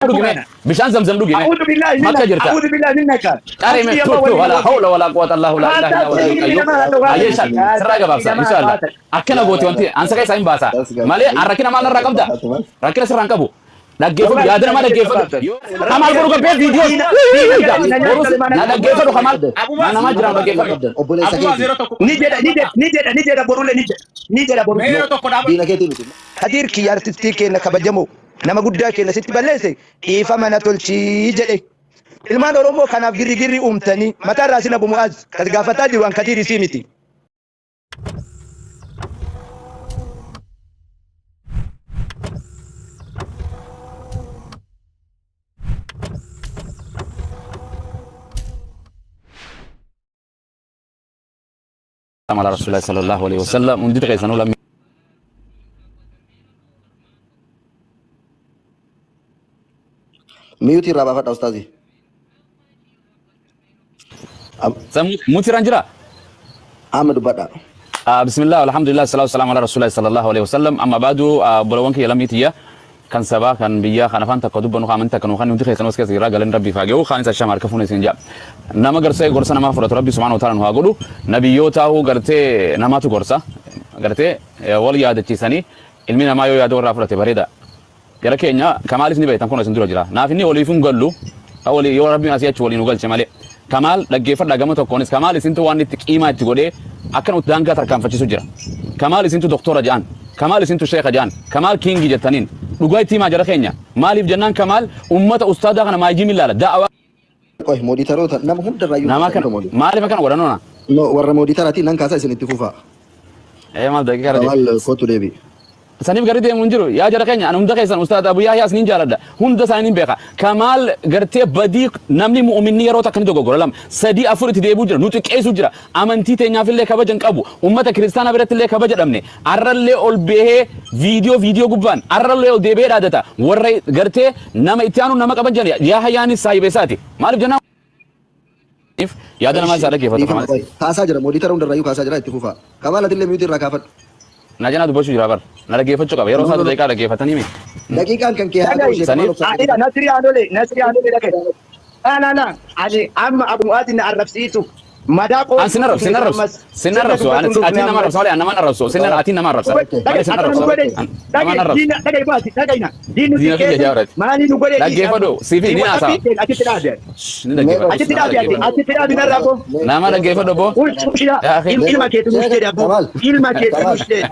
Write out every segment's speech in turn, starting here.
Dhugi mee. Bishaan zamzam dhugi mee. A'uudhu billaahi Makka minnaka. jirta. A'uudhu billaahi minnaka. Qaree mee Hasbi tu Allah tu wa wala ni'mal hawla wala quwwata Allah la ilaha illa huwa al-hayyul qayyum. Ayyee shan sirraa gabaabsa inshallah. Akkana gooti wanti ansa keessaa hin baasa. Malee an rakkina maal narraa qabda? Rakkina sirraa hin qabu. Dhaggeeffadhu yaada namaa dhaggeeffadhu. Kamaal boru gabbee viidiyoo borus na dhaggeeffadhu kamaal na namaa jiraan dhaggeeffadhu. Obboleessa Abumaa keeti. zeeroo tokko Ni jedha ni jedha ni jedha ni jedha borullee ni jedha ni jedha Mee borullee. yeroo tokko dhaabadhu. Diina keetii miti. Kadiir kiyya artistii keenya kabajamoo nama guddaa keenya sitti balleesse dhiifama na tolchii jedhe. Ilmaan Oromoo kanaaf girrigirri uumtanii mataa irraa sin Abu Mu'aaz kas gaafataa jiru an Kadiir isii miti. Ala Rasuulillah sallallahu alaihi wasallam hundi keessanuu lammii. Miyuutii irraa baafadha ustaazii. Mutiraan jira. Amma dubbadha. Bismillah, alhamdulillah, salatu wassalamu ala Rasulillah sallallahu alaihi wasallam. Amma baadu obbolawwan kiyya lammii tiyya kan sabaa, kan biyyaa, kan afaan takka dubbannu, kan amantii takka nu kan hundi keessanuu as keessa jira. Galanni Rabbiif haa gahu. Kaan isa shama harka fuune isin jedha. Nama garsee gorsa namaa fudhatu Rabbi subhaanahu wa ta'ala nu haa godhu. Nabiyyootaahuu gartee namaatu gorsa. Gartee wal yaadachiisanii ilmi namaa yoo yaada warraa fudhate bareeda. Jara keenya Kamaalis ni beektan kunoo isin dura jira. Naaf inni waliif hin gallu. Ka walii yoo Rabbiin asii achi walii nu galche malee. Kamaal dhaggeeffadhaa gama tokkoonis Kamaal isintu waan itti qiimaa itti godhee akka nuti daangaa tarkaanfachiisu jira. Kamaal isintu doktora jedhan. Kamaal isintu sheeka jedhan. Kamaal kiingi jettaniin. Dhugaa itti himaa jara keenya. Maaliif jennaan Kamaal ummata ustaadaa kana maayjiim ilaala. Da'awaa Qoy mooditaroota nama hundarraayyuu Nama kaasa kana dhiifama waliin. maaliif akkana godhan ona? No warra mooditaraatiin nan kaasa isin itti fufaa. Ee maal daqiiqaa irra Kamaal kootu deebi. Saniif gari deemu hin jiru. Yaa jara keenya ani hunda keessan ustaad Abu Yahyaas nin jaaladha. Hunda isaanii nin beeka. Kamaal gartee badii namni mu'uminni yeroo takka ni dogoggora lama sadii afur itti deebi'u jira. Nu xiqqeessu jira. Amantii teenyaaf illee kabaja hin qabu. Ummata kiristaanaa biratti illee kabaja dhabne. Arrallee ol bahee viidiyoo viidiyoo gubbaan arrallee ol deebi'ee dhaadata. Warra gartee nama itti aanu nama qaban jedhan Yahyaanis saahiba isaati. Maaliif jennaan yaada namaa isaa dhaggeeffatu Dhiifama Kamaal. qoy. Kaasaa jira mooditara hundarraayyuu kaasaa jira itti fufaa. Kamaal atillee miyuutii irraa kaafadhu. Na janaa dubbachuu jira bar. Na dhaggeeffachuu qaba. Yeroo No isaa no no. daqiiqaa dhaggeeffatanii mi? Daqiiqaan kan kee haa ta'u Dhagahi. sheek Kamaal Saniif obsaa Ila dhaggeeffadhu. Nasri Aanole Nasri Aanole dhagahi. La la la ani amma Abu Mu'aaz na arrabsiisu madaa An sin qoosuu arrabsu, sin dhufne arrabsu, ammas sin sirna arrabsu. dubbatuun Ati dhufne nama ammas. arrabsa malee an nama arrabsu. Sin ati nama arrabsa. Malee sin Dhagahi akkana arrabsu. nu godhe An nama dhagahi arrabsu. diina dhagahi baasi dhagahi na diinni Diina kiyya xiqqeessu jaarati. maalii nu godhe dhiisi Dhaggeeffadhu. amma Siifi si ni haasawa. whatsappii achitti dhaabe Shh, ni Mee dhaggeeffadhu. achitti Nama dhaabi ati dhaggeeffadhu. achitti dhaabi narraa koo Nama dhaggeeffadhu obbo. ush ushila Yaa akhi. ilma keetu nuuf jedhe abbo Kamaal. ilma keetu Kamaal. nuuf jedhe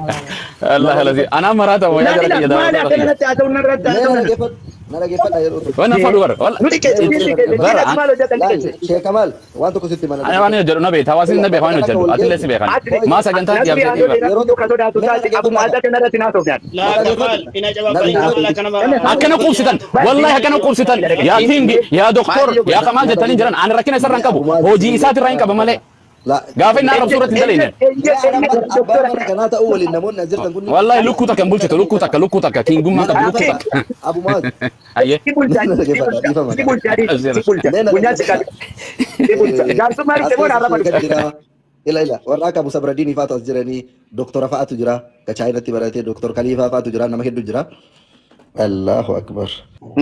Allah alazi. Anaa maraata moo yaa naa jara ila kiyya maali daawwattoota akkana kiyya. natti haasa'u narratti Mee na haasa'u dhaggeeffadhu. Na dhaggeeffadha yeroo tokko. Waan fadhu bar. Wal nu xiqqeesse Mee diin xiqqeesse bar diin ati maal hojjetan Laal xiqqeesse Sheek Kamaal waan tokko sitti hima na Ani waan dhaggeeffadhu. hojjedhu na beekta. Hawaasni na Ila beeka waan bakka takka hojjedhu. wal Atillee si geessu. beekan. ati Maa sagantaa Nasri dhiyaabsee Aanole dhiiba. Yeroo namni tokko ka sodaatu mee na taate Abu dhaggeeffadhu Mu'aaz akka narratti naasofne Laa Na Kamaal dhaggeeffadhu. ina Na cabaabanii dhaggeeffadhu. Kamaal akkana Akkana quubsitan. Wallahi akkana quubsitan. Yaa kingi, yaa doktor, yaa Kamaal jettanii jiran. Ani rakkina isarra hin qabu. Hojii isaatirraa hin qaba malee. Gaafa inni arrabsuu irratti hin dalayne. Abbaa mana kanaa ta'uu waliin namoonni as jirtan kun Wallahi lukkuu takka hin bulchitu. Lukkuu takka, lukkuu takka. Kingummaa qabdu lukkuu takka. Abu Muaz Ayyee. Si bulcha, na si dhaggeeffadha bulcha, dhiifama si bulcha, si bulcha. Mee na Gunyaan si dhaggeeffadha. qabe. Si bulcha. Jaarsummaa As dhufte moo keessa naarra sheekan dhufte? jira. Ila ila warra akka Abu Sabraddiin fa'aatu as jiranii doktora fa'aatu jira. Ka Chaayinatti barate doktor Kaliifaa fa'aatu jira nama hedduu jira. Allahu akbar.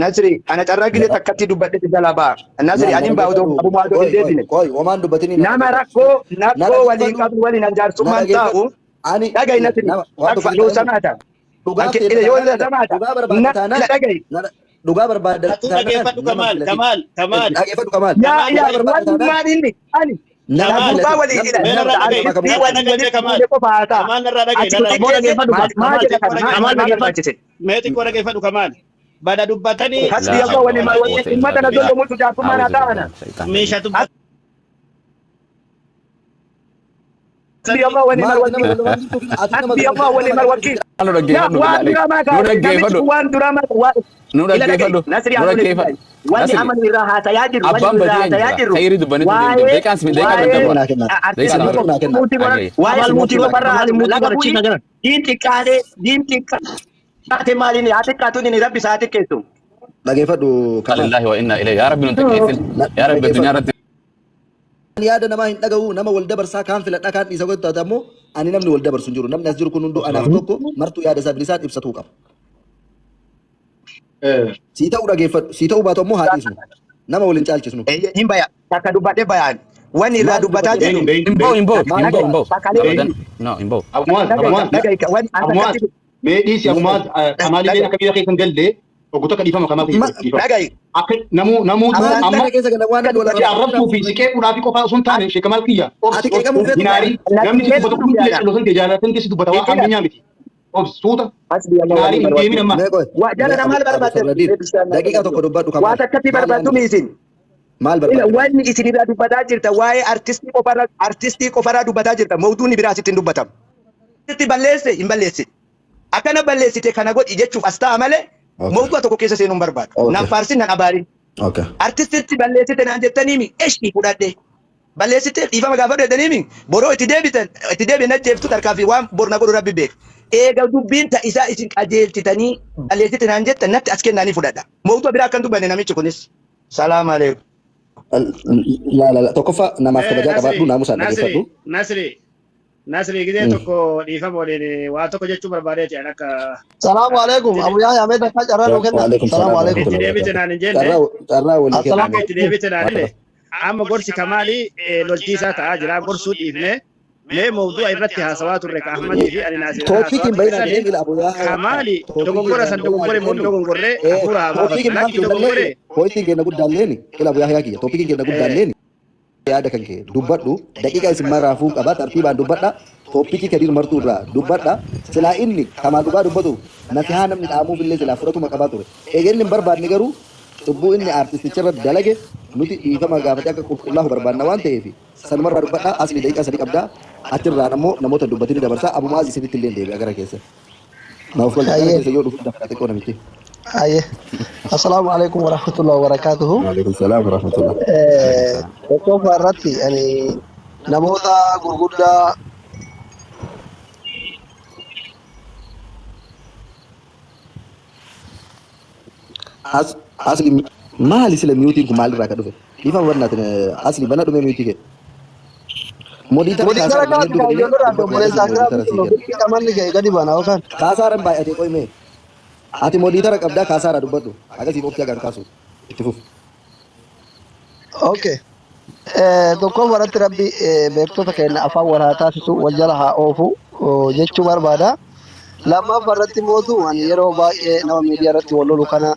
Nasri, ana carraa gile takkatti dubbadhe si jalaa ba'a. Nasri, Na ani ba'a odoo dhaggeeffadhu. Abu Mu'aaz Qoy hin qoy deebine. qoy homaan dubbatini na Nama dhaggeeffadhu. rakkoo Na rakkoo waliin dhaggeeffadhu. qabu waliin an Na jaarsummaan dhaggeeffadhu. taa'u. Ani Dhaga'i Nasri, nama waan tokko dhagfa sitti yoo himu. samaata. Dhugaa Anke feeta yoo taanaan samaata. dhugaa barbaadda Na taanaan ila dhaga'i. na dhugaa barbaadda Atuu taanaan dhaggeeffadhu nama Kamaal filatin. Kamaal Kamaal Dhaggeeffadhu Kamaal. Yaa Kamaal yaa Dhugaa barbaadda taanaan wantummaan inni ani nama Kamaal gurbaa filatin. waliin Namni hidha. mee nama narraa dhaga'i nama kamuu Artistii narraa waliin dhaga'i walitti Kamaal fuudhee qofa haasa'a. Kamaal narraa dhaga'i Ati narraa Aboo dhaga'i dhaggeeffadhu maal kaa. maal Kamaal jedha kana maal Kamaal maal dhaggeeffadhu. barbaachise? Mee xiqqoo dhaggeeffadhu Kamaal bada dubbatanii Hasbi La Allah wa hawla wala ni'mal quwwata wakiil. illa Ummata na billah. dollomutu jaarsummaan haa A'udhu ta'ana. billahi minash meeshaa Hasbi Allah wa ni'mal Maal ati nama wakiil. lollomaan jirtu ati nama Hasbi Allah wa ni'mal wakiil. Nu Yaa dhaggeeffadhu waan billahi. duraa maa Nu kaase namichi dhaggeeffadhu. kun waan duraa maa waan Nu ila dhaga'i dhaggeeffadhu. Nasri Nu Aanole dhaggeeffadhu. wanni Nasri amma nu irraa haasayaa jirru wanni abbaan nu irraa badii eenyu haasayaa jira? jirru Khayrii dubbanitu deemte. waa'ee Daqiiqaan si daqiiqaa waa'ee daddarba. naa kennaa. Daqiiqaa artistii lama. Isin naa kennaa. muutii godhan Ajaa'ib. waa'ee Kamaal muutii muutii godha. qofarraa Kamaal muutii laga godha. bu'ii Chiisa galan. diin xiqqaatee diin xiqqaate maaliin haa xiqqaatu inni rabbi isaa xiqqeessu. Dhaggeeffadhu Kamaal. Lillahi wa inna ilayhi. Yaa Rabbi nun xiqqeessin. Na Yaa Rabbi addunyaa dhaggeeffadhu. irratti Ani yaada namaa hin dhaga'u nama wal dabarsaa kaan filadha kaan dhiisa godhu taate ammoo ani namni wal dabarsu hin jiru namni as jiru kun hunduu anaaf tokko martuu yaada isaa bilisaan ibsatuu qaba. Sii ta'uu dhageeffadhu. Sii ta'uu baatu ammoo haa dhiisnu. Nama waliin caalchisnu. Eeyyee, hin baya. Takka dubbadhee bayaan. Wanni irraa Maal dubbataa dubbate? jiru. Beeyin Hin ba'u, hin ba'u, Maal hin ba'u, hin ba'u. Sakalee. Abadan. No, hin ba'u. Abu Muaz, Abu Muaz, Dhaga'i, wanni Abu Muaz, mee dhiisi Abu Muaz, Kamaalillee akka biyya keessa hin galle, oggu takka dhiifama Kamaal Ma- dhiifama. Dhaga'i. Akka namuu namuutu Maal amma kana keessa gala waan wal si arrabsuu fi si qeequudhaa fi qofaa osoo hin taane Sheekh Kamaal kiyya. Ati qeeqamuu feetu Hin aarin. Namni si dubbatu kun illee callosan kee jaalatan kee si dubbata waan ammeenyaa miti. Obsi suuta. Hasbi Allah Hin aarin hin deemin amma. Mee qoy. Waa jala Mee maal Abu barbaaddan? Sabradin daqiiqaa tokko dubbadhu Waa Kamaal. takkatti Maal barbaaddu yaadni? isin. Maal Ila barbaadde? wanni isin irraa dubbataa jirta waa'ee artistii qofarra artistii qofarraa dubbataa jirta mawduun biraa asitti hin dubbatamu. Itti balleesse hin balleessine. Akkana balleessite kana godhi jechuuf as ta'a malee Okay. mawdu'a tokko keessa seenuu hin barbaadu. Okay. Nan faarsin nan abaarin. Okay. Artistitti balleessite naan jettaniimi eshii fudhadhe. Balleessite dhiifama gaafa jedhaniimi boroo itti deebitan itti deebiin ajjeeftu tarkaanfii waan borna godhu rabbi beeka. Eega dubbiin ta isaa isin qajeelchitanii balleessite naan jettan natti as kennaanii fudhadha. Mawdu'a biraa akkan dubbanne namichi kunis. Salaam aleekum. La la la tokkoffaa namaaf kabajaa qabaadhu naamusaan dhageeffadhu. Nasri, Nasri gizee tokko dhiifama waliin waa tokko jechuu barbaadeeti an akka Salaamu alaikum. Abu Yahya mee takka carraa nuu kenna. Waalaikum Salaamu salaam alaikum. itti deebite naan hin jenne. Carraa carraa walii Assalaamu Akka kenname. itti deebite naan hime. Amma gorsi Kamaalii lolchiisaa ta'aa jira. Gorsuu dhiifne mee mawdu'a irratti haasawaa turre ka Ahmadii fi ani Naasir haasawaa Tooppikiin turre baay'inaan sani jedhee ila Abu Yahya. Kamaali dogoggora san dogoggore moo hin dogoggorre hafuura haa baafatu. Tooppikiin maal Lakki dogoggore Pointiin keenya guddaan leeni ila Abu Yahya kiyya. Tooppikiin keenya guddaan leeni yaada kan kee dubbadhu daqiiqaa isin maraafuu qaba tartiibaan dubbadha. Tooppikii Kadiir Martuu irraa dubbadha. Silaa inni Kamaal dhugaa dubbatu nasihaa namni dhaamuuf illee silaa fudhatuma qabaa ture. Eega inni hin barbaadne garuu cubbuu inni aartisticha irra dalage nuti dhiifama gaafatee akka qulqullaa'u barbaadna waan ta'eef sanumarraa dubbadha. Asli daqiiqaa sadii qabdaa. Achirraan ammoo namoota dubbatanii dabarsaa. Abu Mu'aaz isinitti illee deebi'a gara keessa. Naaf galcha gara Hayyee. keessa yoo dhufu dafa xiqqoo namichi. Hayyee. Assalaamu alaikum warahmatullahi wabarakatuhu. Waalaikum salaam warahmatullah. Tokkoffaa irratti ani namoota gurguddaa As asli maali sila miyuutiin kun maalirraa kan dhufe? Dhiifama bannaatiin asli bana dhume miyuutii kee. Modiitara Modiitara kaasaaraan kaasi hedduu kennine kaayyoon irraa dubbadhu obboleessa yaada akiraa modiitara sii kenna. biqiltuu qamanni kee gadi bana yookaan. Kaasaaraan baay'atee qoyme. Ati modiitara qabdaa kaasaarraa dubbadhu. Akkasiif obsi hagaan kaasu. Itti fufi. Okay. Tokkoffaa irratti rabbi beektota keenya afaan wal haa taasisu wal jala haa oofu jechuu barbaada. Lammaffaa irratti mootu ani yeroo baay'ee nama miidiyaa irratti wal lolu kana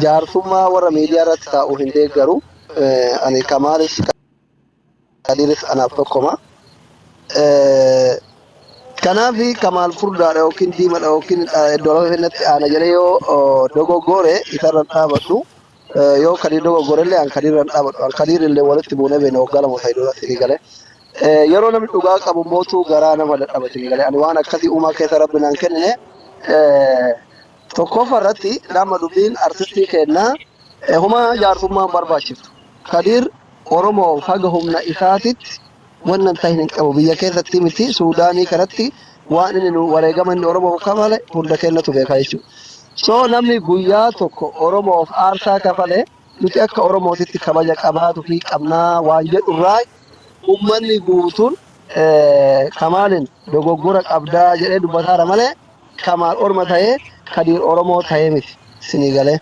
jaarsummaa warra miidiyaa irratti taa'u hin deeggaru. Ani Kamaalis Kadiiris anaaf tokkoma. Kanaaf Kamaal furdaadha yookiin diimadha yookiin iddoo lafa fennatti aana jedhee yoo dogoggore isarra dhaabadhu. Yoo Kadiir dogoggore illee an Kadiirra hin dhaabadhu. An Kadiir illee walitti buunee beekna waggaa lama sadii duratti ni gale. Yeroo namni dhugaa qabu mootuu garaa nama dadhabate ni gale. Ani waan akkasii uumaa keessa rabbi naan kennine tokkoffaa irratti nama dubbiin artistii kennaa homa jaarsummaan barbaachiftu. Kadiir Oromoo haga humna isaatitti wannan ta'in hin qabu. Biyya keessatti miti Suudaanii kanatti waan inni nu wareegama inni Oromoof kafale hunda kennatu beeka jechuudha. So namni guyyaa tokko Oromoof aarsaa kafale nuti akka Oromootitti kabaja qabaatu fi qabnaa waan jedhurraa ummanni guutuun Kamaalin dogoggora qabdaa jedhee dubbataara malee Kamaal orma ta'ee Kadiir Oromoo ta'ee miti sinii galee.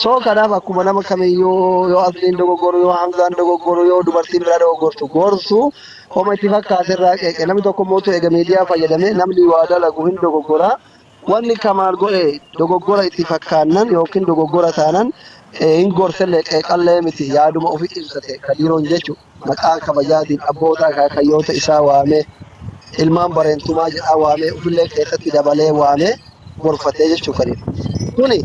So kanaaf akkuma nama kamiyyuu yoo Asliin dogoggoru yoo Hamzaan dogoggoru yoo dubartiin biraa dogoggortu gorsu homa itti fakkaaterraa qeeqe namni tokko mootu eega miidiyaa fayyadame namni waa dalagu hin dogoggora. Wanni Kamaal godhe dogoggora itti fakkaannan yookiin dogoggora taanan hin gorsellee qeeqallee miti yaaduma ofii ibsate Kadiiroon jechu maqaa kabajaatiin abboota akaakayyoota isaa waamee ilmaan bareentumaa jedhaa waamee ofillee keessatti dabalee waamee gorfatee jechuu Kadiir. Kuni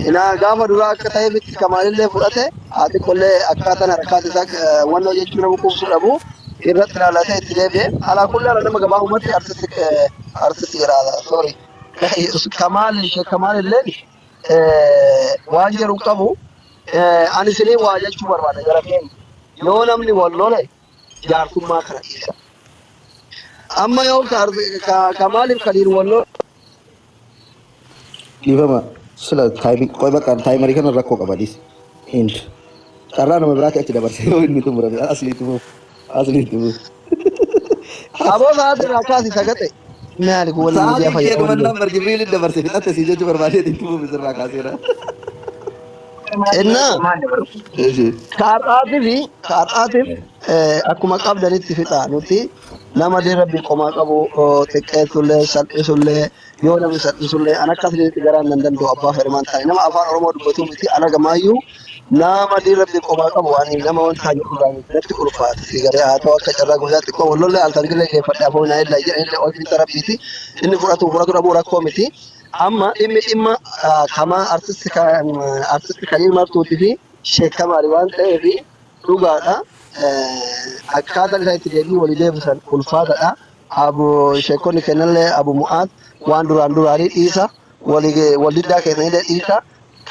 inaa gaafa duraa akka ta'e miti Kamaalillee fudhate haa xiqqollee akkaataan harkaas isaa wannoo jechuu nama quubsuu dhabu irratti ilaalatee itti deebi'e. Alaa kulli nama gabaabumatti artisti artisti jedha sorry. Kamaal Sheekh Kamaal illeen waan jedhu qabu ani isinii waa jechuu barbaada gara keenya. Yoo namni wal lole jaarsummaa kana dhiisa. Amma yoo Kamaaliif Kadiir wal lole Dhiifama sila taayimii qoy bakka taayimarii kana rakkoo qaba dhiis. Hind. Carraa nama biraatti achi dabarse yoo inni xumurame asli itti fufu. Asli itti fufu. Aboo sa'aatii irraa kaasi sagaxe. Maali kun wanni miidiyaa Sa'aatiin kee fayyadamu dhumannaan bar Jibriilin dabarse fixatte sii jechuu barbaadee itti fufu sirraa kaaseera. Innaa kaarraatiif akkuma qabdanitti fixa nuti nama rabbi qomaa qabu xiqqeessullee salphisullee yoo namni salphisullee an akkasitti garaan nan danda'u abbaa fedhe taane nama afaan Oromoo dubbatu miti alagamaayyuu nama rabbi qomaa qabu ani nama wanta jedhu natti ulfaata si garee haa ta'u akka carraa guyyaa xiqqoo wallollee altargillee geeffadhe afoo naa illaa jedhanillee ol fixa rabbiiti inni fudhatu fudhatu dhabuu rakkoo miti. Amma dhimmi dhimma kamaa artisti Kadiir Martuutii fi Sheek Kamaali waan ta'eef dhugaadha. Akkaataan isaan itti deebii walii deebisan ulfaataadha. Abu sheekonni kennallee Abu Mu'aaz waan duraan duraanii dhiisa waldiddaa keessanillee dhiisa.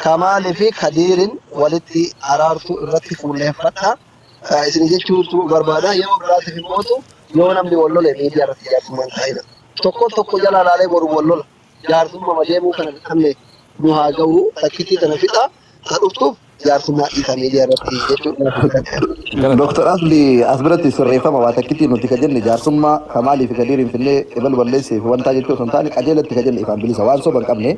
Kamaalii fi Kadiirin walitti araartuu irratti fuulleeffadha. Isin jechuutu barbaada. Yeroo biraatiif immootu yoo namni wal lole miidiyaa irratti jaarsummaan taa'ina. Tokko tokko jala laalee boru wal lola. Jaarsummaa deemuu kana dhabne nu haa ga'u takkittii tana fixa ta dhuftuuf jaarsummaa dhiisa miidiyaa irratti jechuudha. Dr. Asli as biratti sirreeffama waa takkitti nuti ka jenne jaarsummaa Kamaalii fi Kadiir Finfinnee ebalu balleessee fi wantaa jechuu osoo hin taane qajeelatti ka jenne ifaan bilisa waan soba hin qabne.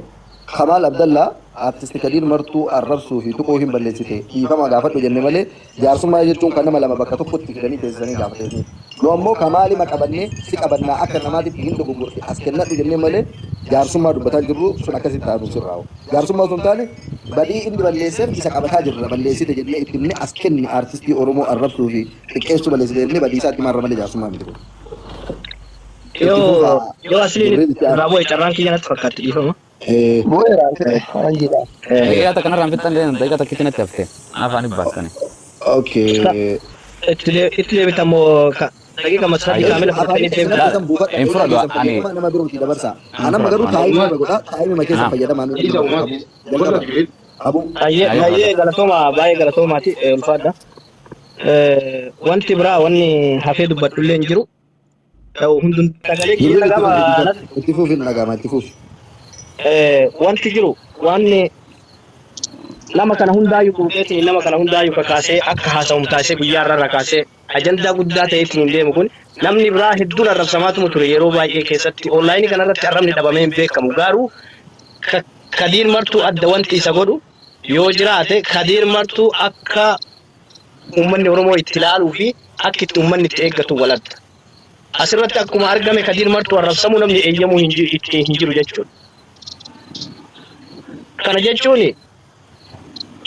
Kamaal Abdallaa artisti Kadiir Martuu arrabsuu fi tuquu hin balleessite dhiifama gaafadhu jenne malee jaarsummaa jechuun kan nama lama bakka tokkotti fidanii teessisanii gaafatanii. Nu ammoo Kamaalima qabannee si qabannaa akka namaatitti hin dogongorte as kennadhu jennee malee jaarsummaa dubbataa jirru sun akkasitti taa'u sirraa'u. Jaarsummaa osoo hin taane badii inni balleesseef isa qabataa jirra balleessite jennee itti himne as kenni artistii Oromoo arrabsuu fi xiqqeessuu balleessite jennee badii isaatti maarra malee jaarsummaa miti kun. Yoo yoo asliin irraa bu'e carraan kiyya natti fakkaatti dhiifama. Bu'eera faranjiidha. Daqiiqaa takka narraan fixxan daqiiqaa takkitti natti hafte. Afaan ibbaastani. Okay. Itti deebita immoo daqiiqa sadii kaamila fudhatanii deebita. Hin fudhadhu ani. Nama birootii dabarsa. Anamma garuu taa'imii godha taa'imii keessa fayyadamaa. Abu. Baay'ee galatooma baay'ee galatoomaati ulfaadha. Wanti biraa wanni hafee dubbadhullee hin jiru. Hundum sagalee kiyya dhagama. Itti fufi dhagama itti fufi. Wanti jiru wanni nama kana hundaayyuu quuqeetiin nama kana hundaayyuu kakaasee akka haasawamu taasisee guyyaa irraa kaasee ajandaa guddaa ta'eetiin hin deemu kun namni biraa hedduun arrabsamaatuma ture yeroo baay'ee keessatti onlaayinii kanarratti arrabni dhabamee hin beekamu garuu Kadiir Martuu adda wanti isa godhu yoo jiraate Kadiir Martuu akka uummanni Oromoo itti ilaaluu fi akka itti uummanni itti eeggatu wal adda. Asirratti akkuma argame Kadiir Martuu arrabsamuu namni eeyyamuu itti hin jiru jechuudha. Kana jechuun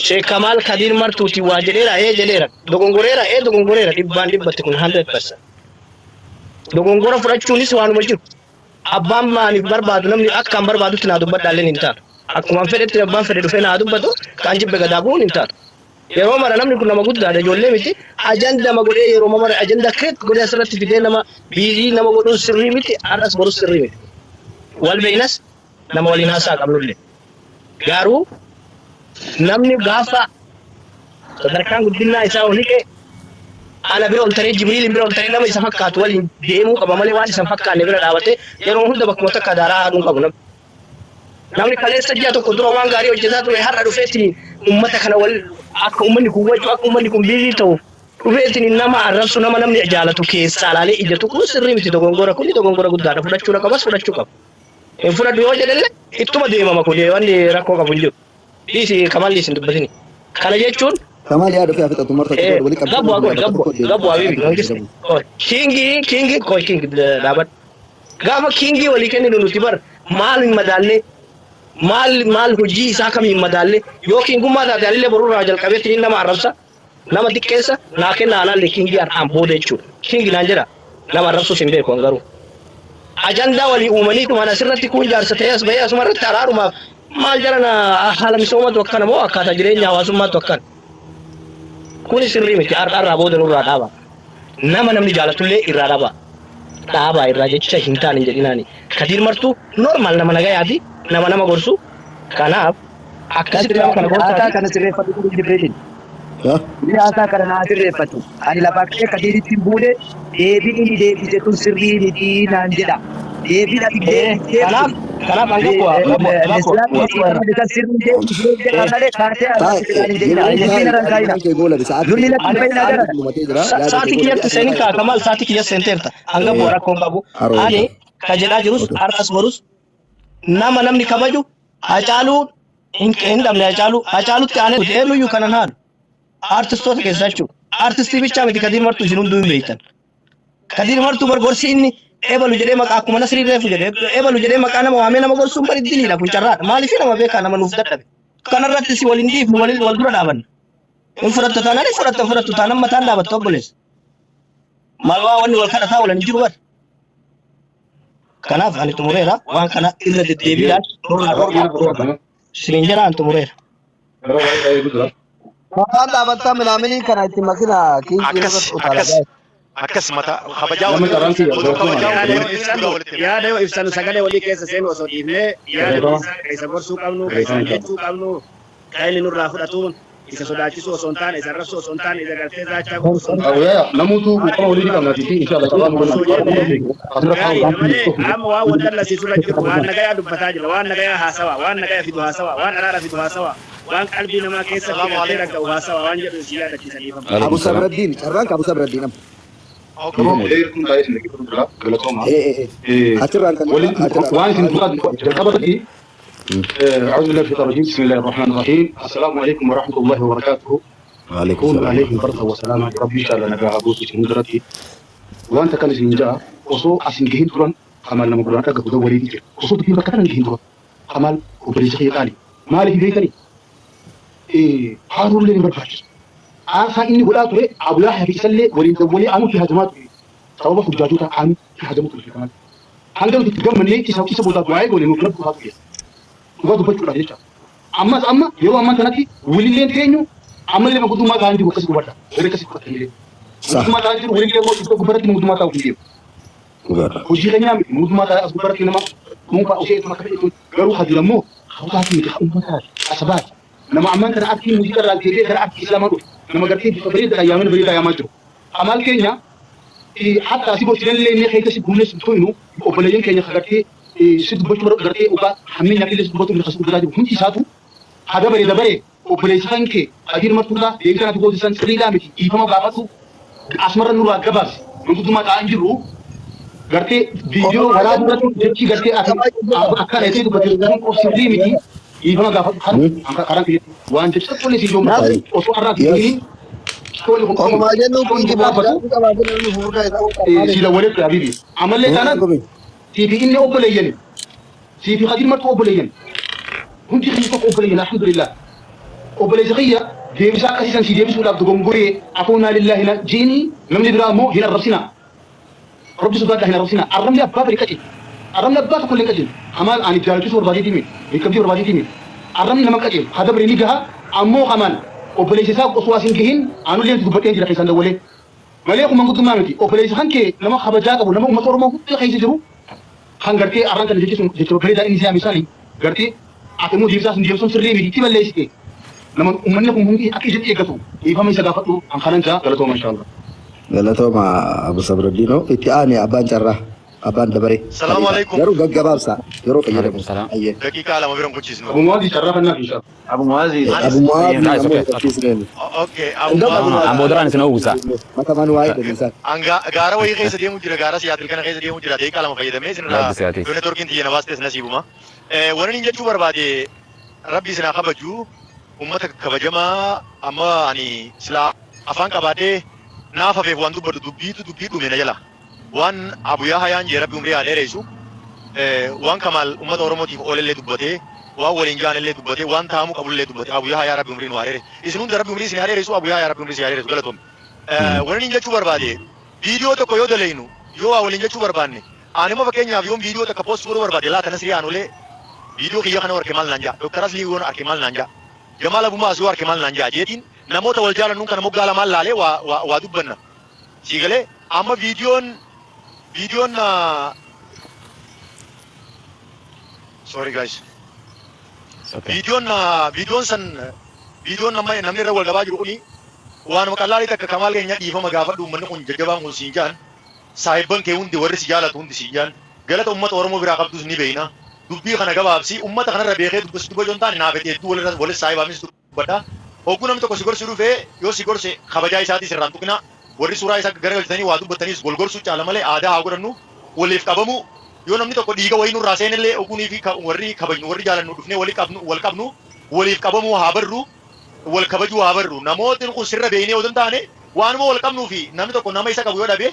Sheek Kamaal Kadiir Martuuti waa jedheera ee jedheera dogongoreera ee dogongoreera dhibbaan dhibbatti kun 100%. Dogongora fudhachuunis waanuma jiru. Abbaan maaniif barbaadu namni akkaan barbaadutti naa dubbadhaalleen hin taatu. Akkuma fedhetti abbaan fedhe dhufee naa dubbatu kaan jibbe gadaa bu'uun hin taatu. Yeroo mara namni kun nama guddaadha ijoollee miti ajandama godhee yeroo mara ajanda create godhee asirratti fidee nama biizii nama godhuun sirrii miti har'as borus sirrii miti. Wal beeknas nama waliin haasaa qabnullee. Garuu namni gaafa sadarkaan guddinaa isaa ol hiqe ana bira ol taree Jibriilin bira ol taree nama isa fakkaatu waliin deemuu qaba malee waan isa hin fakkaanne bira dhaabatee yeroo hunda bakkuma takka daaraa haadhuun qabu namni. Namni kaleessa ji'a tokko dura waan gaarii hojjetaa ture har'a dhufeetiin uummata kana wal akka uummanni kun waccu akka uummanni kun biizii ta'u dhufeetiin nama arrabsu nama namni jaalatu keessaa laalee ija tuquun sirrii miti dogongora kuni dogongora guddaadha fudhachuu qabas fudhachuu qaba. Hin fudhadhu yoo jedhellee ittuma deemama kun wanni rakkoo qabu hin jiru. Dhiisi kamalli isin dubbatini. Kana jechuun Kamaal yaada ofii haa fixatu marta walii qabdu. Gabbu qoy gabbu gabbu habibi mangiste. Qoy kingi kingi qoy kingi dhaabadhu. Gaafa kingii walii kenninu nuti bar maal hin madaalle maal maal hojii isaa kam hin madaalle yoo kingummaa taate anillee borurraa jalqabeetti nama arrabsa nama xiqqeessa naa kenna anaallee kingii har'aan booda jechuudha. Kingi naan jedha nama arrabsuus hin beeku garuu. Ajandaa walii uumaniitu mana asirratti kun jaarsa ta'ee as bahee asuma irratti araarumaaf maal jarana haala misoomatu akkana moo akkaataa jireenya hawaasummaatu akkana. Kuni sirrii miti har'arraa booda nurraa dhaaba. Nama namni jaalatullee irraa dhaaba. Dhaabaa irraa jecha hin taane hin jedhinaani. Kadiir Martuu normal nama nagayaati nama nama gorsu. Kanaaf akkasitti nama kana Haasaa gorsaati. kana sirreeffatu kun Jibriilin. Haasaa kana naa sirreeffatu. Ani lafaa ka'ee Kadiiritti hin buune deebiin inni deebise tun sirrii miti naan jedha. Deebiin ati deebisee Kanaaf kanaaf an gabbu gabbu Sa'aatii kiyyatti seenin kaa Kamaal sa'aatii kiyyatti seenteerta. Hanga bu'aa rakkoon qabu. Ani ka jedhaa jirus har'as borus nama namni kabaju Hacaaluu Hin dhabne Hacaaluu. Hacaalutti aanee eenyuyyuu kanan haalu. Artistoota keessaa jechuudha. Artistii bichaa miti Kadiir Martuu isin hunduu hin beektan. Kadiir Martuu bar gorsi inni ebalu jedhee maqaa akkuma Nasrii reefu jedhee ebalu jedhee maqaa nama waamee nama gorsuun bari diliidha kun carraadha. Maaliif nama beekaa nama nuuf dadhabe. Kanarratti si waliin dhiifnu waliin wal dura dhaabanna. Hin fudhattu taanaan hin fudhattu hin fudhattu taanaan mataan dhaabattu obboleessa. Maal waa wanni wal kadhataa oolan hin jiru bar. Kanaaf ani xumureera waan kana irra deddeebiidhaan nurraa dhorkaa dhorkaa. Isiniin jedha ani xumureera. Mataan dhaabattaa minaaminii kana itti makina kiinkii Akkas irratti utaala. akkas akkas mata kabajaa Nama walitti carraan kiyya odoo kabajaa Yaada walitti yoo ibsannu dhugaa walitti hima. yaada yoo ibsannu sagalee walii keessa seenu osoo dhiifnee yaada bilisaa ka isa gorsuu qabnu ka isa jechuu qabnu ka inni nurraa fudhatuun isa sodaachisuu osoo hin taane isa arrabsuu osoo hin taane isa gartee zaachaa godhuu osoo hin taane Awyaa namuutu quuqama walii qabna fi inshallah carraa nu osoo jennee asirra gaariidha kaa'u malee amma waan wal dallasiisu irra jiru waan nagayaa dubbataa jira waan nagayaa haasawaa waan nagaya fidu haasawaa waan araara fidu haasawaa waan qalbii namaa keessatti Salaamu gartee alaikum. ragga'u haasawaa waan jedhu si yaadachiisa dhiifama. Alaikum Abu salaam. Sabraddiin carraan ka Abu Sabraddiin amma. Galatooma. Eh eh eh. Achirraan kan achirraan. Waan isin dura jalqaba irratti أعوذ بالله من الشيطان الرجيم بسم الله الرحمن الرحيم السلام عليكم ورحمة الله وبركاته. وعليكم كون السلام. عليكم بركة وسلامة ربي إن شاء الله نجاها بوسي سندرتي وأنت كان سنجا وصو أسن جهين تران كمال لما قرأت أقول ولي تجي وصو تبي بكرة جهين تران كمال وبريز خير قالي مالك بيتني إيه هارون اللي برفعش عارفة إني ولا ترى أبو يحيى في سلة ولي ولي أمو في هجمات سبب حجاجوتا عام في هجمات في كمال hanga nuti itti gammannee isa isa boodaa du'aa goone nuuf rabbi haa tuye dhugaa dubbachuudhaaf jecha ammas amma yeroo ammaa kanatti walilleen teenyu ammallee mangudummaa ta'anii jiru akkasii hubadha warri akkasii fudhatanillee mangudummaa ta'anii jiru walillee immoo iddoo gubbaratti mangudummaa ta'uu hin deemu hojii keenyaa miti mangudummaa ta'ee as gubbaratti nama dhuunfaa ishee ituma akka fedhe garuu hajira immoo hawwaati miti uummataati asabaati nama ammaan kana artii muuziqaa irraa deebi'ee gara artii islaamaa dhufu nama gartee bifa bareedaa yaamina bareedaa yaamaa jiru amaal keenya hatta si gorsinallee inni keessa si guunnee si toynu obboleeyyan keenya gartee si dubbachuu gartee dhugaa hammeenya illee si dubbatu inni dubbataa jiru hundi isaatu haa dabare dabare obboleessa kan kee Kadiir Martuudhaa deebii ati gootisan sirriidhaa miti dhiifama gaafatu asumarra nurraa gabaabsi mangudummaa ta'aa hin jirru gartee viidiyoo waraabuu irratti jechi gartee ati akkana jettee dubbate kun sirrii miti dhiifama gaafatu kan karaan waan jecha tole si jooma osoo har'aa fi tole kun Ofumaa jennu kun gaafatu qabaa si dawwalee ture habibi ammallee taanaan siifi inni obboleeyyani siifi Kadiir Martuu obboleeyyan hundi keenya tokko obboleeyyan alhamdulillah obboleessa kiyya deebisaa akkasiisan si deebisuudhaaf dogongoree afoonaa lillaahi na jeeni namni biraa immoo hin arrabsina rabbi sodaadhaa hin arrabsina arrabni abbaa fedhe qace arrabni abbaa tokko illee hin qaceelu hamaan ani jaalachisuu barbaadeetii miti beekamtii barbaadeetii miti arrabni nama qaceelu haa dabre ni gaha ammoo hamaan obboleessa isaa osoo as hin gahin aanullee dubbadheen jira keessaan dawwalee malee kun manguddummaa miti obboleessa kan kee nama kabajaa qabu nama uummata Oromoo hunda keessa jiru kan gartee arraan kana jechi sun jecha bareedaa inni siyaame sani gartee ati immoo deebisaa sun deebisuun sirrii miti itti balleessite nama uummanni kun hundi akka ijatti eeggatu dhiifama isa gaafadhu an kanan jaa galatooma inshallah. Galatooma Abu Sabraddiinoo itti aane abbaan carraa abbaan dabaree. Salaamu alaikum. Garuu gaggabaabsa yeroo fayyadamu. Alaikum salaam. Ayyee. Daqiiqaa 2 biran kuchiisnu. Abu Muwaazii carraa kannaaf inshallah. Abu Muazi. Abu Muwaazii Nice, namoota okay. qabsiisneen. Okay, Abu Hangam Abu Muaaz. Muwaazii. Ambooduraan isin uwwisa. Matamaan waa'ee dhannisaa. An gaara wayii keessa deemu jira, gaara Siyaatil kana keessa deemu jira. Daqiiqaa 2 fayyadamee isinirraa Rabbi siyaati. yoo networkiin xiyya na baastes nasiibuma. Wanni inni jechuu barbaade rabbi isin haa kabaju ummata kabajamaa amma ani silaa afaan qabaadhee naaf hafeef waan dubbadhu dubbiitu dubbii dhume na jala. Waan Abu Yahayaan jee rabbi umrii haa dheeressu. Waan Kamaal ummata Oromootiif oolellee dubbatee waan waliin jaanillee dubbatee waan taa'amuu qabullee dubbatee Abu Yahayaa rabbi umrii nu haa dheeressu. Isin hunda rabbi umrii isin haa dheeressu Abu Yahayaa rabbi umrii isin haa dheeressu galatoomne. Wanni inni jechuu barbaade viidiyoo tokko yoo daleynu yoo waa waliin jechuu barbaanne ani immoo fakkeenyaaf yoon viidiyoo takka post godhuu barbaade laata Nasrii Aanolee viidiyoo kiyya kana arke maal naan ja'a Dr. Aslii yoon arke maal naan ja'a Jamaal Abumaas yoo arke maal naan ja'a jeetiin namoota wal jaalannuun kana moggaa lamaan laalee waa waa waa dubbanna sii galee amma viidiyoon viidiyoon sorry guys. Okay. Viidiyoon viidiyoon san viidiyoon amma namni irra wal dhabaa jiru kuni waanuma qallaalii takka Kamaal keenya dhiifama gaafadhu uummanni kun jajjabaan kun siin jaan saahibban kee hundi warri si jaalatu hundi siin jaan galata uummata Oromoo biraa qabdus ni beeyna dubbii kana gabaabsi uummata kanarra beekee dubbasi dubbachuu hin taane naaf hedduu walirra walis saahibaamis dubbadha hogguu namni tokko si gorsi dhufee yoo si gorse kabajaa isaatis irraan tuqina warri suuraa isaa garagalchitanii waa dubbattaniis wal gorsuu caala malee aadaa haa godhannu waliif qabamu yoo namni tokko dhiiga wayii nurraa seenellee ogunii fi warri kabajnu warri jaalannu dhufnee wali qabnu wal qabnu Waliif qabamuu haa barru, wal kabajuu haa barru. Namootni kun sirra beeynee odoo hin taane waanuma wal qabnuu fi namni tokko nama isa qabu yoo dhabe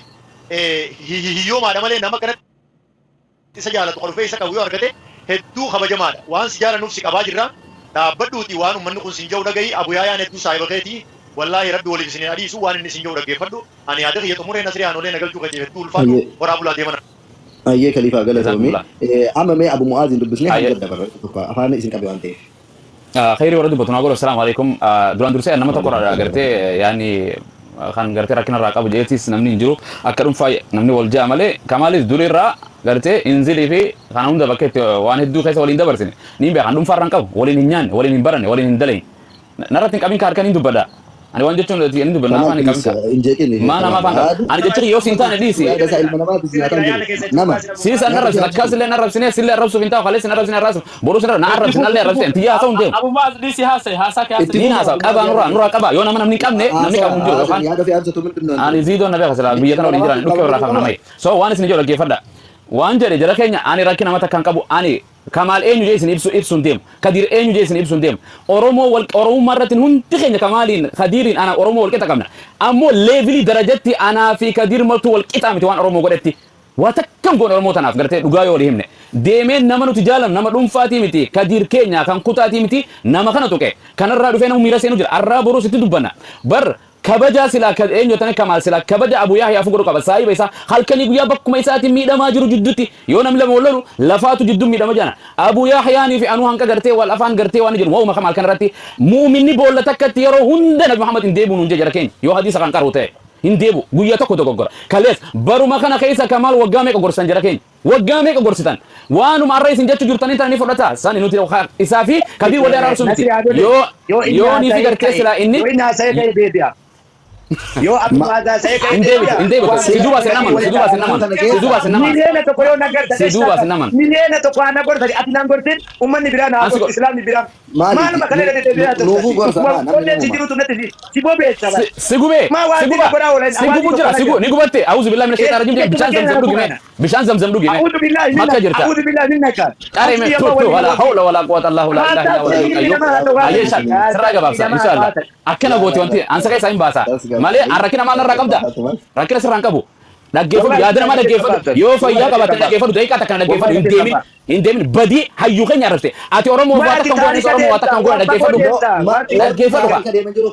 hiyyoomaadha malee nama akkanatti isa jaalatu ka dhufee isa qabu yoo argate hedduu kabajamaadha. Waan si jaalannuuf si qabaa jirra. Dhaabbadhuutii waan ummanni kun siin ja'u dhagahi. Abu Yaayaan hedduu saahiba keeti. Wallaahi Rabbi waliif isin haa dhiisu. Waan inni siin ja'u dhaggeeffadhu. Ani yaada kiyya xumuree Nasrii Aanolee na galchuu keetiif hedduu ulfaadhu. Ayyee. Horaa bulaa deemana. Ayyee Kaliifaa galatoomi. Jazakumullah. Amma mee Abu Mu'aazin dubbisnee Ayyee. hanga dabarra tokko afaan isin qabe waan ta'eef. Khayrii warra dubbatu naa godhu assalaamu alaikum. Duraan dursee nama tokko irraa gartee yaani kan gartee rakkina irraa qabu jeetis namni hin jiru akka dhuunfaa namni wal ja'a malee kamaalis durii irraa gartee inzilii fi kana hunda bakka itti waan hedduu keessa waliin dabarsine niin beekan dhuunfaa irraa hin qabu waliin hin nyaanne waliin hin baranne waliin hin dalayne narratti hin qabin ka harkaan hin dubbadha ani waan jechuun hin dubbadha Kamaal afaan hin qabin please ka hin jeeqin maa nama Kamaal. afaan qaba ani jechi yoo siin taane dhiisi Yaada isaa ilma namaati si nyaataan jiru. Nama. Siis an arrabsin akkas illee arrabsine sillee arrabsuuf hin ta'u kaleessa arrabsine arrabsu boruu sin na arrabsin nallee arrabsine tiyyaa haasa'u hin deemu. Abu Maaz dhiisi haasa'e haasaa kee Itti haasa'e. Niin haasa'u qabaa nurraa nurraa qabaa yoo nama namni hin qabne namni qabu hin jiru yookaan Yaada fi ansatu mindin ani ziidoon na beeka silaa biyya tana waliin jiran dhukkee irraa kaafna maye. So waan isin ijoo dhaggeeffadha. Waan jedhe jara keenya ani rakkina mata kan qabu ani Kamaal eenyu jee isin ibsu ibsu hin deemu. Kadiir eenyu jee isin ibsu hin deemu. Oromoo wal Oromummaa irratti hundi keenya Kamaaliin Kadiiriin ana Oromoo wal qixa qabna. Ammoo leevilii darajatti anaa fi Kadiir maltuu wal qixaa miti waan Oromoo godhetti. Waa takka hin goone Oromoo tanaaf gartee dhugaa yoo walii himne. Deemeen nama nuti jaalannu nama dhuunfaatii miti Kadiir keenya kan kutaatii miti nama kana tuqe. Kanarraa dhufee nama miira seenu jira. Arraa boruus itti dubbanna. Bar Kabajaa silaa ka eenyu tane Kamaal silaa kabaja Abu Yahyaa fu godhu qaba saahiba isaa halkanii guyyaa bakkuma isaatiin miidhamaa jiru jiddutti yoo namni lama wal lolu lafaatu jidduu miidhama jana Abu Yahyaanii fi anuu hanqa gartee wal afaan gartee waan jedhu waa'uma Kamaal kanarratti mu'minni boolla takkatti yeroo hunda Nabi Muhammad hin deebi'u nuun jee jara keenya yoo hadiisa kan qaru ta'e hin deebi'u guyyaa tokko dogoggora kalees baruma kana keessa Kamaal waggaa meeqa gorsan jara keenya Waggaa meeqa gorsitan? Waanuma arra isin jechu jirtanii tana ni fudhata. Sani nuti isaa fi Kadiir walii araarsuu miti. Nasri Adolee Yoo yoo inni yoo ni fi haasa'ee gartee ka'e silaa inni yoo inni haasa'ee ka'e deebi'a. Yoo Abu Mu'aaz haasa'ee ka'e hin deebitu deebi'a. hin deebitu. Waan Si duuba sin amanu si duuba sin amanu si duuba sin amanu Miliyoona 1 yoo na gartan si duuba sin amanu. Miliyoona 1 haa na gortani ati naan gortin ummanni biraa na haa An si gortu gor islaamni biraa. Maali Maaluma kana irra deddeebi'ee haa nuufuu turtan. gorsa maa namni Qolleen si namuma. jirutu natti si bobeessa bara. Si gubee Maa waan si si guba godhaa oolan si hawaasni gubu tokko jira na si jira. gu ni gubatte auzu billahi mina shaitan rajim bishaan Jechuudha zamzam keenya dhugi mee kana. bishaan zamzam dhugi mee A'uudhu billaahi makka minna jirta a'uudhu billaahi minnaka. qaree mee Hasbi tu Allah tu wa wala ni'mal hawla wala quwwata allah la ilaha illa huwa al-hayyul qayyum ayyee shan sirraa gabaabsa inshallah akkana gooti wanti ansa keessaa hin baasa malee an rakkina maal narraa qabda rakkina sirraa hin qabu dhaggeeffadhu yaada namaa dhaggeeffadhu yoo fayyaa qabaatte dhaggeeffadhu daqiiqaa takka dhaggeeffadhu hin deemin hin deemin badii hayyuu keenya arrabse ati Oromoo waa takka hin goone Oromoo waa takka hin goone dhaggeeffadhu dhaggeeffadhu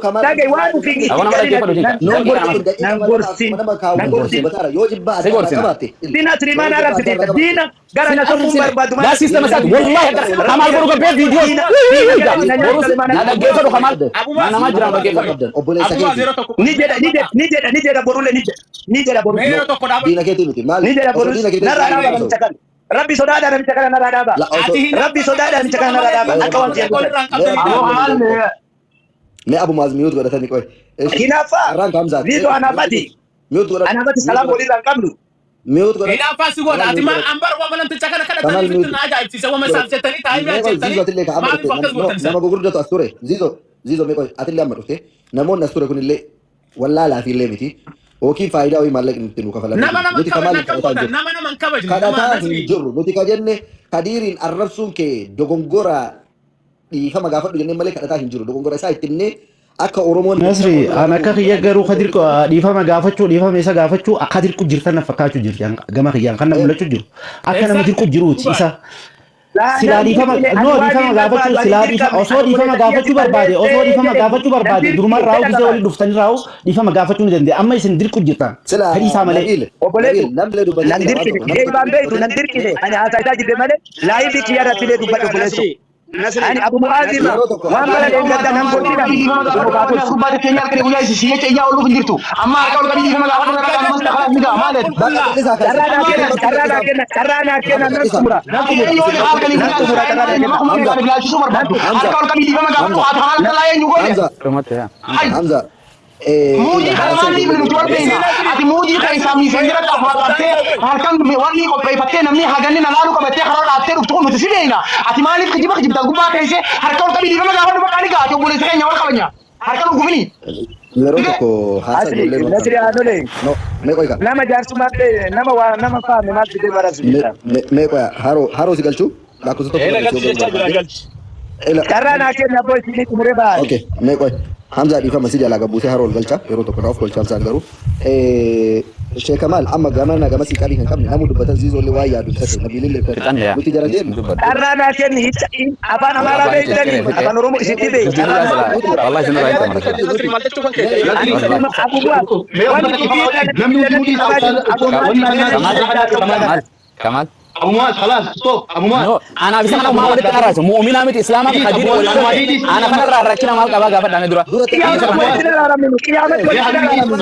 ka Dhagaye waan ofii itti Awwa nama dhaggeeffadhu galin jecha. nan Daqiiqaa gorsin nama. nan gorsin nan gorsin. Si gorsina. Diina Sirimaan arrabsite diina gara Sin na soquun arrabsine. barbaadu Daa sistema isaati wallahi akka Kamaal godhu gabbee viidiyoo borus na dhaggeeffadhu Kamaal na namaa jira dhaggeeffadhu. Obboleessa Abu Maaz keeti. yeroo tokko Ni jedha ni jedha ni jedha ni jedha borule ni jedha ni jedha Mee borule yeroo tokko dhaaba. Diina keetii miti. Maali? ni jedha Osoo borus diina keetii narraa dhaaba namicha kana rabbi sodaadha namicha kana narraa dhaaba La osoo Ati hin rabbi sodaadha namicha kana narraa dhaaba akka waan jedhu Mee Abu Maaz mute godhatanii qoy. Hinaaffaa Arraan kaamzaati. Ziitu anaafati Mute godhadhu. anaafati salaam walirraa hin qabnu Mute godhadhu. Hinaaffaa si godha. Ati maa ambar wama namticha kana Kamal kadhatanii mute. fitti na ajaa'ibsiise. Wama isaaf jettanii taa'ee Mee qoy Zizo jettanii atillee ka amma maaliif dhufte akkas gootan nama isaan? gurguddatu as ture. Zizo Zizo mee qoy atillee amma dhufte namoonni as ture kunillee wallaalaa fi illee miti. Yookiin faayidaa wayii maallaqni itti nu kafalamee Nama jiru. nama Nuti hin kabajne kamaaliin akkam kadhataa hin gootan? jirru. Nama nama hin kabajne. Nama Kadhataa hin nasrii. jirru. Nuti ka jenne Kadiiriin arrabsuun kee dogongora dhiifama gaafadhu jennee malee kadhataa hin jiru. Dogongora isaa itti himnee akka Oromoon Nasri an akka kiyya garuu kadir dhiifama gaafachuu dhiifama isa gaafachuu akka dirqu jirtan na fakkaachuu jirti gama kiyyaan kan na mul'achuu jiru akka nama dirqu jiruuti isa silaa dhiifama no dhiifama gaafachuu silaa dhiifama osoo dhiifama gaafachuu barbaade osoo dhiifama gaafachuu barbaade durumaan raa'u gisee waliin dhuftanii raa'u dhiifama gaafachuu ni dandeenya amma isin dirqu jirtan Sila fedhii isaa malee. Nabil Obboleettu Nabil namni dubbatee nan jira waan dirqine tokko namni eeybaan beektu nan dirqine ani haasaa isaa jibbe malee laayifii kiyya irratti illee dubbadhe obboleettu Nasri ani Abu Mu'aaz irra yeroo tokko waan bara dheengadda nan gorsin ani bakka isaa kan carraa naa kenna carraa naa kenna carraa naa kenna nan xumura nan xumura carraa naa kenna Hamza Hamza Hamza Hamza Dhumatti yaa. Hamza Muujii kana maaliif nuti wal beekna? Ati muujii kan isaa miisenjira qabattee halkan wanni qopheeffattee namni haganni na laalu qabattee karaa dhaattee dhuftu kun nuti si beekna. Ati maaliif kijiba kijibdan gubbaa teessee harka ol qabii dhiifama gaafadhu bakka ni gaati obboleessa keenya wal qabanya. Harka nu gufini. Yeroo tokko haasaa Asli ijoollee Nasri Aanolee No mee qoy ka nama jaarsummaa ta'e nama waa nama faame maal fidee bara mee qoy haroo haroo si galchuu lakkoofsa tokko Eela galchuu galchi jechaa jira barbaade galchi. Carraa naa kenna abboo isinii xumuree ba'an. Okay, mee qoy. Hamzaa dhiifama si jalaa gabbuusee haroo ol galcha yeroo tokko naaf golcha Hamzaan garuu. Sheekh Kamaal amma gama na gama sii qabii kan qabne namu dubbatan ziizoollee waa yaadu ibsate nabiilillee Fixanne yaa. nuti jara deemnu. Carraa naa kenni afaan Amaaraa beektanii afaan Oromoo isin dhibe. Carraa naa Wallahi isin irraa hin tamara. Namni hundinuu dhiisaa Kamal Kamal Abu Muaz خلاص stop Abu Muaz. No, ana bisa kana maa walitti araarsu mu'minaa miti islaamaa miti hadiidha walitti ana kanarraa rakkina maal qabaa gaafadhaame dura. Qiyaamatti walitti araaramnu. Qiyaamatti walitti araaramnu.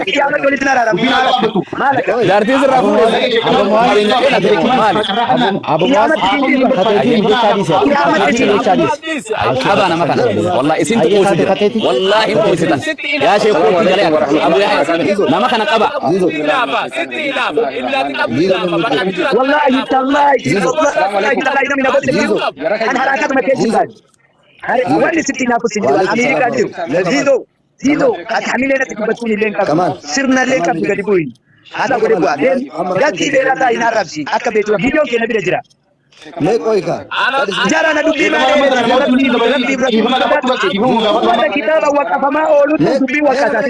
Qiyaamatti walitti araaramnu. Jaartii sirraa fuudhee maali? Abu Muaz kateetiin jechaa dhiise. Kateetiin jechaa dhiise. Qabaa nama kana. Wallahi isintu quusu jira. Wallahi hin quusitan. Yaa sheekh quusi galee Abu Yahya nama kana qaba. Wallahi tallahi wallahi tallahi namni na godhe an harakatuma keessa baani. Wanni sitti naafu sin jiru Ameerikaa jiru. Ziizoo ziizoo ati hamilee natti dubbachuun illee hin qabdu. Sirna illee qabdu gadi bu'i. Haadha godhe bu'aa. Gatii beelaa ta'a hin arrabsi. Akka beektu viidiyoon keenya bira jira. Mee qoy ka. Jara na dubbii malee warra kitaaba waqafamaa oolutu dubbii waqataa.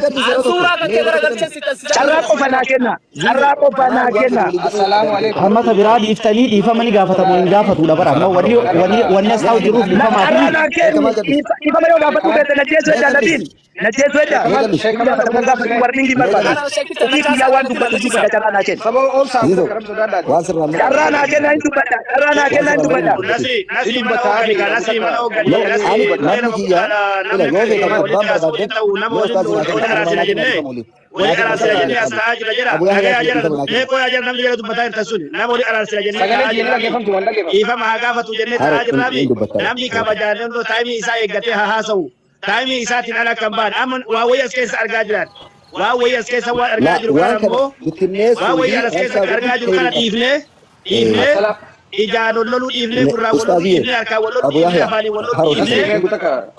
Carraa qofa naa kenna. Carraa qofa naa kenna. Hammata biraa dhiiftanii dhiifama ni gaafatamu hin gaafatudha bara. Amma wanni wanni wanni as taa'u jiruuf dhiifamaa Carraa fi naa kenni. Dhiifama yoo gaafatu beekte na jeessu edda nabiin. Na jeessu edda. Gaafatu warri hin barbaadu. Ofii kiyyaa waan dubbatu dubbata carraa naa kenna. Ziizoo waan sirraa Carraa naa kenna hin dubbata. Carraa naa kenna hin dubbata. Nasi nasi mana hoogganaa nasi mana hoogganaa nasi namni kiyya ila yoo feetan abbaan barbaadde nama yoo ustaas naa waliin kenna araasina jennee wali araarsina jennee as ta'aa jira jira Abu Yahya dhagayaa jira dhiifama naa mee qoyaa jira namni jala dubbataa jirtan suni nama wali araarsina jennee ta'aa jira dhiifama haa gaafatu jennee ta'aa jirraa fi namni kabajaan dandoo taayimii isaa eeggatee haa haasa'u taayimii isaatiin ala kan ba'an amma waa wayii as keessa argaa jiran waa wayii as keessa waan argaa jiru kana waan kana immoo bittinneessuu waa fi wayii as keessa argaa jiru kana dhiifnee dhiifnee ijaan ol loluu dhiifnee gurraan wal loluu Ustaaziyye dhiifnee harkaan wal loluu Abu dhiifnee Yahya afaaniin wal loluu haroo dhiifnee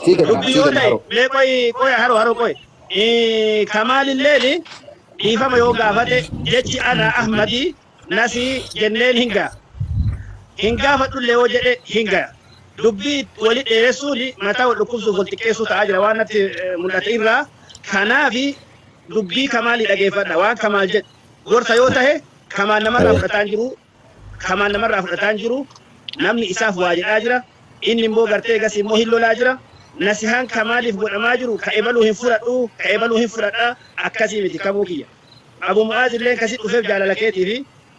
sii kenna dubbii sii yoo kenna ta'e haroo. mee qoyi qoyi haroo haroo qoyi kamaalilleeni dhiifama yoo gaafate jechi ana ahmadi nasii jenneen hin ga'a hin gaafadhullee yoo jedhe hin ga'a dubbii wali dheeressuun mataa wal dhukkubsuuf wal xiqqeessuu ta'aa jira waan natti mul'ate irraa kanaafi dubbii kamaalii dhageeffadha waan kamaal jedhe gorsa yoo tahe kamaal namarraa fudhataan jiru kamaal namarraa fudhataan jiru namni isaaf waa jedhaa jira inni immoo gartee gas immoo hin lolaa jira nasihaan kamaaliif godhamaa jiru ka ebaluu hin fudhadhu ka ebaluu hin fudhadha akkasii miti kamuu kiyya Abu Mu'aaz illee kasi dhufeef jaalala keetii fi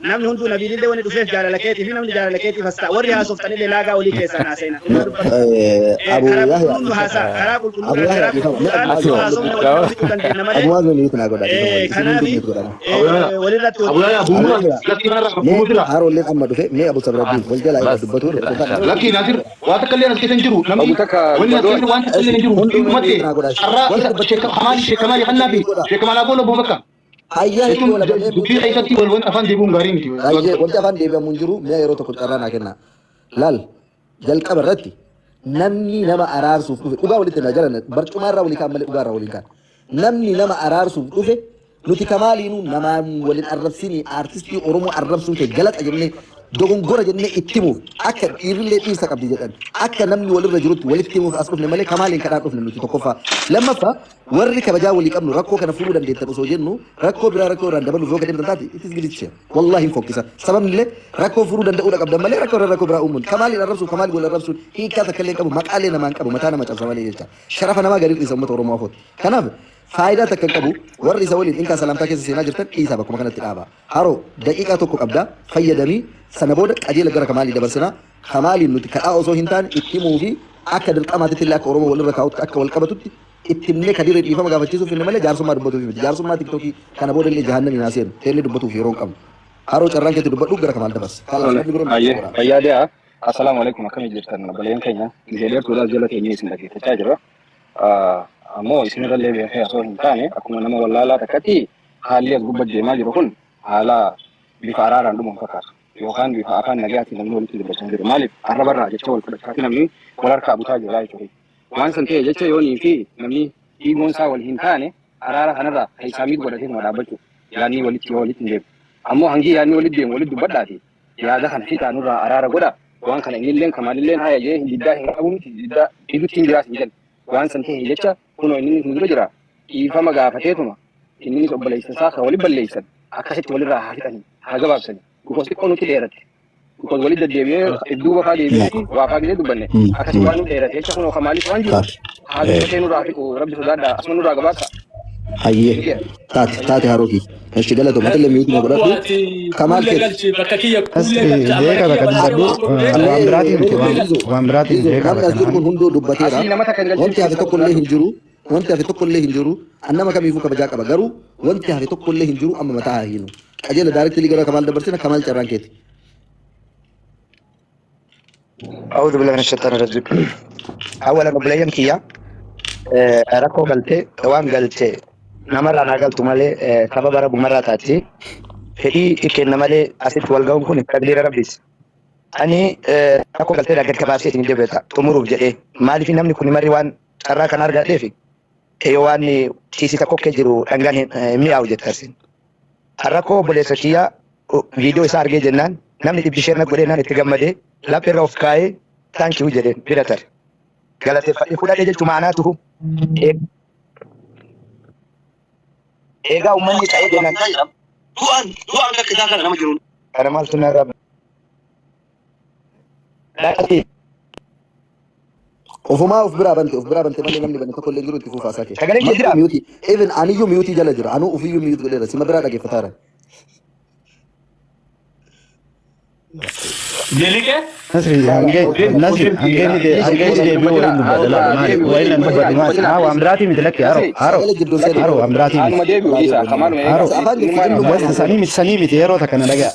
namni hunduu nabiilillee wanni dhufeef jaalala keetii fi namni jaalala keetiif as ta'a warri haasoftanillee laagaa olii keessaa haasa'ina Abu karaa Yahya qulqulluun nu haasa'a karaa Abu qulqulluudhaan Yahya karaa dhiifama mee qulqulluudhaan Abu nu Muaz haasofne walitti fixuu dandeenya Abu malee Muaz waliin naa godha dhiifama waliin isin kanaafi hunduu godha. walirratti Abu Yahya Abu Muaz lakkii kanarraa Mee bu'uu jira. haroolleen amma dhufe mee Abu Sabraddiin wal jalaa irraa dubbatu Lakkii Naasir waa takka illee as keessa hin jiru namni wanni as keessa waan takka illee hin jiru hunduu ummate naa godha. carraa isa sheekh Kamaal sheekh Kamaal Hannaa fi sheekh Kamaal Aboo Lobbo bakka Ayyaa jechuun hedduu lafa dubbii keessatti wal wanti afaan deebi'uun gaarii miti. Baay'ee wanti afaan deebi'amu hin jiru mi'a yeroo tokko carraa naa kenna. Laal jalqaba irratti namni nama araarsuuf dhufe dhugaa walitti na jalan barcumaa irraa walii kaan malee dhugaa irraa waliin kaan. Namni nama araarsuuf dhufe nuti kamaaliinuu namaan waliin arrabsinii aartistii Oromoo arrabsuun kee galaxa jennee dogongora jennee itti himuuf akka dhiirrillee dhiirsa qabdi jedhan akka namni walirra jirutti walitti himuuf as dhufne malee kamaaliin kadhaan dhufne nuti tokkoffaa. Lammaffaa warri kabajaa walii qabnu rakkoo kana furuu dandeettan osoo jennu rakkoo biraa rakkoo irraan dabaluuf yoo gaddeemtan taate it is glitch wallahi hin fokkisa sababni illee rakkoo furuu danda'uudha qabdan malee rakkoo irra rakkoo biraa uumuun kamaaliin arrabsuuf kamaaliin wal arrabsuun hiikaa takka illee hin qabu maqaalee namaa hin qabu mataa nama cabsa malee jecha sharafa namaa gadi dhiisa uummata Oromoo afooti kanaaf faayidaa takka hin qabu warri isa waliin inkaa salaamtaa keessa seenaa jirtan dhiisaa bakkuma kanatti dhaaba haroo daqiiqaa tokko qabdaa fayyadamii sana booda qajeela gara kamaalii dabarsinaa kamaaliin nuti kadhaa osoo hin taane itti himuu fi akka dirqamaatitti illee akka Oromoo walirra kaa'utti akka wal qabatutti itti himnee kadiree dhiifama gaafachiisuuf inni malee jaarsummaa dubbatuuf miti jaarsummaa tiktookii kana booda illee jahannamii naa seenu teellee dubbatuuf yeroo hin qabnu haroo carraan keetti dubbadhu gara kamaal dabarsa kalaas namni biroon Ayyee, fayyaa dee'a. Assalaamu alaikum akkami jirtan obboleeyyan keenya. Miseensa tuulaa jala teenyee isin dhaggeeffachaa jirra. Ammoo isinirrallee beekee osoo hin taane akkuma nama wallaalaa takkatti haalli as gubbaa deemaa jiru kun haala bifa araaraan dhumu hin fakkaatu. Yookaan bifa afaan nagayaatiin namni walitti dubbachaa jiru. Maaliif arrabarraa jecha wal fudhachaa namni wal harkaa butaa jira jechuudha. Waan san ta'e jecha yoonii fi namni dhiigoon isaa wal hin taane araara kanarraa keessaa godhatee nama dhaabbachuu yaadni walitti yoo walitti hin deemu. Ammoo hangi yaadni walitti deemu walitti dubbadhaati yaada kana fixaanurraa araara godha. Waan kana innilleen Kamaalilleen haya jee hin diddaa hin qabu miti diddaa didutti hin jiraas hin jedhu. Waan san ta'e jecha kunoo inni nu dura jira. Dhiifama gaafateetuma inninis obboleessa isaa kan wali balleessan akkasitti walirraa haa fixanii haa gabaabsanii. Because xiqqoo nutti dheerate. Because wali deddeebi'ee duuba faa deebi'ee waa faa gisee dubbanne akkasi waan nu dheerate jecha kunoo Kamaalis waan jiru haa dubbatee nurraa fixu rabbi sodaadhaa asuma nurraa gabaabsa. Hayyee taate taate haroo kiyya. Eshi galatoomi atillee mute na godhadhu. Ati Kamaal kullee keeti. galchi bakka kiyya As kullee galcha mana beeka kiyya bakka bal'isee dubbadhu waan godhu beeka. waan biraatiin miti Kullee waan galchi. waan biraatiin Izo beeka namni bakka as jiru kanaan. kun hunduu dubbateera. Asii nama takka hin Wanti galchin hafe tokko illee hin jiru. Wanti hafe tokko illee hin jiru. An nama kamiifuu kabajaa qaba. Garuu wanti hafe tokko illee hin jiru amma mataa haa hiinu. Qajeela directly gara Kamaal dabarsina Kamaal carraan keeti. أعوذ بالله من الشيطان الرجيم. أولا obboleeyyan kiyya rakkoo galtee waan galte namarraa naa galtu malee sababa rabbumarraa taati. Fedhii kenna malee asitti wal ga'uun kun taqdiira rabbiiti. Ani rakkoo galtee gad gabaabsee isin deebita xumuruuf jedhee maaliif namni kun marri waan carraa kana argadheef yoo waan tiisii tokko kee jiru dhangaan hin mi'aawu jettarsin. Rakkoo obboleessa kiyya viidiyoo isaa argee jennaan namni dhibbi share na godhee naan itti gammadee laphee irra of kaa'ee thank you jedheen bira tare. Galateeffadhee fudhadhee jechuun maanaatu eegaa uummanni ka'ee jennaan. Du'aan du'aan akka isaa kana nama jiru. Kana maaltu narraa dhaqate. Ofumaa of biraa bante of biraa bante malee namni bane tokko illee hin jiru itti fufaa isaa kee. Sagaleen kee Martuu jiraa? mute even aniyyuu mute jala jira anuu ofiyyuu mute godheera sima biraa dhaggeeffataara. Jelikee? Nasri hangee Nasri hangee ni hangee ni deebi'u waliin dubbadha laala maali waliin nan dubbadhu maali haa waan biraatii miti lakki haro haro Sagalee jidduu seeni. haro waan biraatii Anuma miti deebi'u dhiisa Kamaaluma haro eegaa Afaan jirti innummaan inni bas dubbatu. sanii miti yeroo takka na dhagaa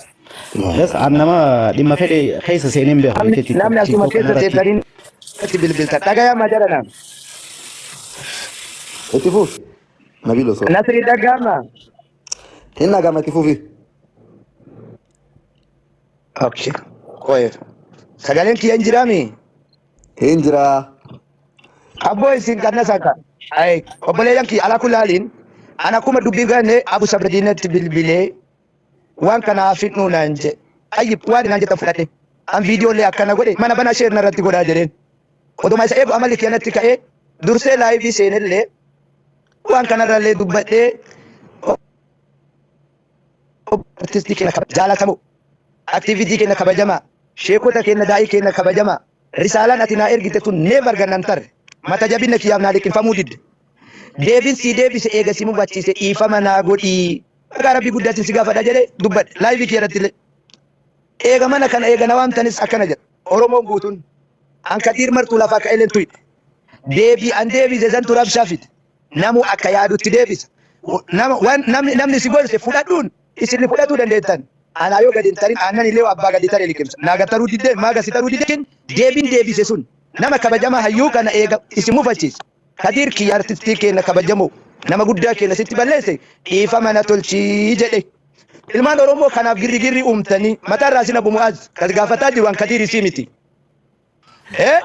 bas an nama dhimma fedhe keessa seenee hin beeku Namni jechuudha namni asuma TikTok keessa kanarratti. teessanii itti bilbiltan. Dhagayaa majara naam. Itti fufi. Nabiil osoo. Nasri dhaga'ama. Hin dhaga'ama itti fufi. Okay. Qoye. Sagaleen kiyya hin jiraami? Hin jiraa. Abboo isin kanna saka. Ay, obboleeyyan kiyya alaa kullaaliin ana akkuma dubbii ganne Abu Sabradiinatti bilbilee waan kana fidhuu naan jedhe. Ayyib waan naan jettan fudhadhe. An viidiyoolee akkana godhe mana bana share narratti godhaa jedheen. Oduma isa eegu amalli kiyya natti ka'ee dursee live seenellee waan kanarrallee dubbadhee artistii keenya jaalatamoo activity keenya kabajamaa sheekota keenya daa'ii keenya kabajamaa risaalaan ati naa ergite tun never gannan tarre mata jabina kiyyaaf naa liqimfamuu didde deebin sii deebise eega si mufachiise dhiifama naa godhii maqaa rabbii guddaatiin si gaafadha jedhee dubbadhe live kiyya irratti illee eega mana kana eega na waamtanis akkana jedha Oromoon guutuun an Kadiir Martuu lafaa ka'ee tuyde deebii an deebise santu rabshaa fide namu akka yaadutti deebisa nama waan namni namni si gorse fudhadhuun isin fudhatuu dandeettan anaa yoo gadi hin tarin aannan illee abbaa gadi taree liqimsa naa gataruu diddee maa gasi taruu diddee deebiin deebise sun nama kabajamaa hayyuu kana eega isin mufachiisa Kadiir kiyya artistii keenya kabajamoo nama guddaa keenya sitti balleesse dhiifama na tolchii jedhe ilmaan Oromoo kanaaf girri girri uumtanii mataa irraa sin Abu Mu'aaz kas gaafataa jiru an Kadiir isii miti. Eh?